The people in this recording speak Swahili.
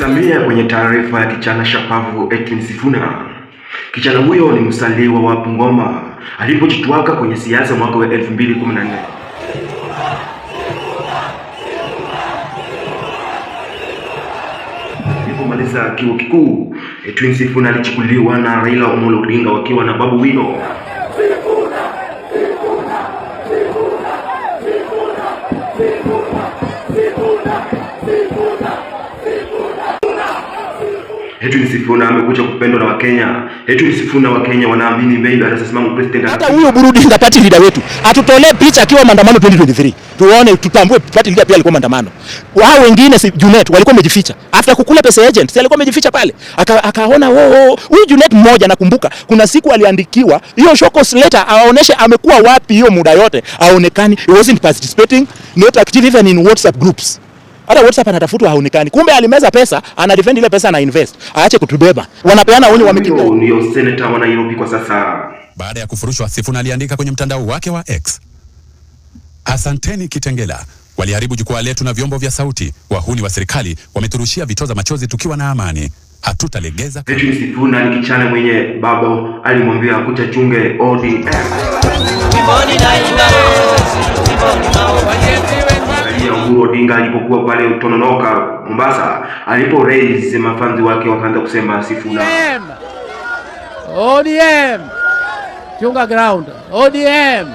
Tukisalia kwenye taarifa ya kijana shapavu Edwin Sifuna. Kijana huyo ni mzaliwa wa Bungoma alipojitwaka kwenye siasa mwaka wa 2014. Alipomaliza chuo kikuu, Edwin Sifuna alichukuliwa na Raila Amolo Odinga wakiwa na Babu Wino. Edwin Sifuna amekuja kupendwa na Wakenya. Edwin Sifuna Wakenya wanaamini maybe atasimama president. Hata huyo Oburu Odinga party leader wetu atutolee picha akiwa maandamano 2023. Tuone, tutambue party leader pia alikuwa maandamano. Wao wengine si Junet walikuwa wamejificha. After kukula pesa agent, si alikuwa amejificha pale. Akaona oh, huyu Junet mmoja nakumbuka kuna siku aliandikiwa hiyo show cause letter aoneshe amekuwa wapi hiyo muda yote. Aonekani, he wasn't participating, not active even in WhatsApp groups. Hata WhatsApp anatafutwa haonekani. Kumbe alimeza pesa, ana defend ile pesa na invest. Aache kutubeba. Wanapeana onyo, wamekimbia. Huyo ndio senator wa Nairobi kwa sasa. Baada ya kufurushwa, Sifuna aliandika kwenye mtandao wake wa X: Asanteni Kitengela, waliharibu jukwaa letu na vyombo vya sauti. Wahuni wa serikali wameturushia vitoza machozi tukiwa na amani. Hatutalegeza. Edwin Sifuna ni kijana mwenye baba alimwambia kuja chunge ODM. Angalia Oburu Odinga alipokuwa pale Tononoka Mombasa, alipo raise mafanzi wake wakaanza kusema Sifuna. ODM. Chunga ground. ODM.